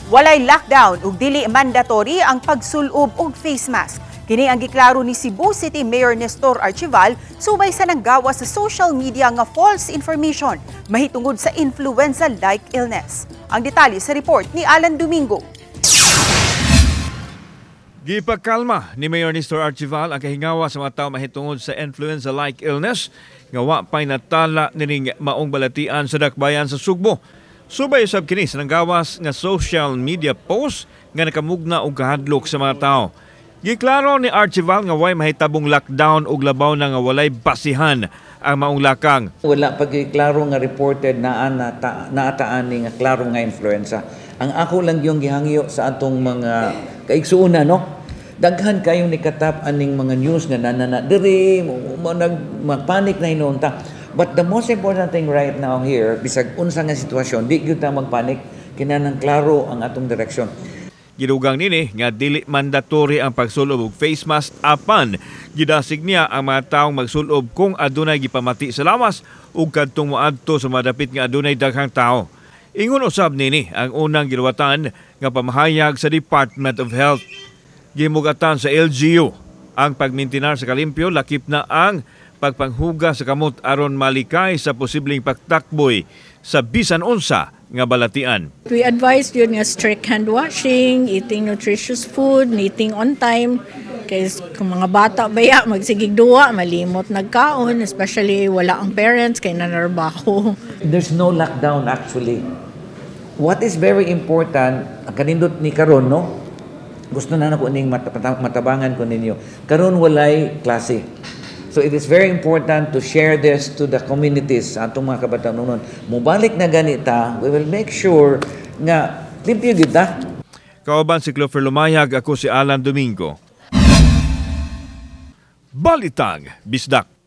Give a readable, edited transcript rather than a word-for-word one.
Walay lockdown ug dili mandatory ang pagsulob og face mask. Kini ang giklaro ni Cebu City Mayor Nestor Archival subay sa nanggawas sa social media nga false information mahitungod sa influenza-like illness. Ang detalye sa report ni Alan Domingo. Gipakalma ni Mayor Nestor Archival ang kahingawa sa mga tao mahitungod sa influenza-like illness nga wa pa'y natala nining maong balatian sa dakbayan sa Sugbo. Subay usab kini sa nanggawas nga social media post nga nakamugna og kahadlok sa mga tao. Giklaro ni Archival nga way mahitabong lockdown ug labaw na nga walay basihan ang maong lakang. Wala pa gyud klaro nga reported naa na naataan ni nga klaro nga influenza. Ang ako lang yung gihangyo sa atong mga kaigsuonan, no? Daghan kayong nikatap aning mga news nga nanana diri mo nag magpanic na hinuon ta. But the most important thing right now here, bisag unsa nga sitwasyon, di gyud ta magpanik, kinahanglan klaro ang atong direksyon. Gidugang nini nga dili mandatory ang pagsulob og face mask, apan gidasig niya ang mga taong magsulob kung adunay gipamati sa lawas ug kadtong moadto sa madapit nga adunay daghang tao. Ingon usab nini ang unang giluwatan nga pamahayag sa Department of Health. Gimugatan sa LGU ang pagmintinar sa kalimpyo, lakip na ang pagpanghugas sa kamot aron malikay sa posibleng pagtakboy sa bisan unsa nga balatian. We advise yun nga strict hand washing, eating nutritious food, eating on time. Kay kung mga bata baya magsigig duwa, malimot nagkaon, especially wala ang parents kay nanarbaho. There's no lockdown actually. What is very important, ang kanindot ni karon, no? Gusto na nako ning matabangan ko ninyo. Karon walay klase. So it is very important to share this to the communities, atong mga kabataan. Mubalik na ganita, we will make sure nga limpyo gyud ta. Kauban si Clover Lumayag, ako si Alan Domingo. Balitang Bisdak.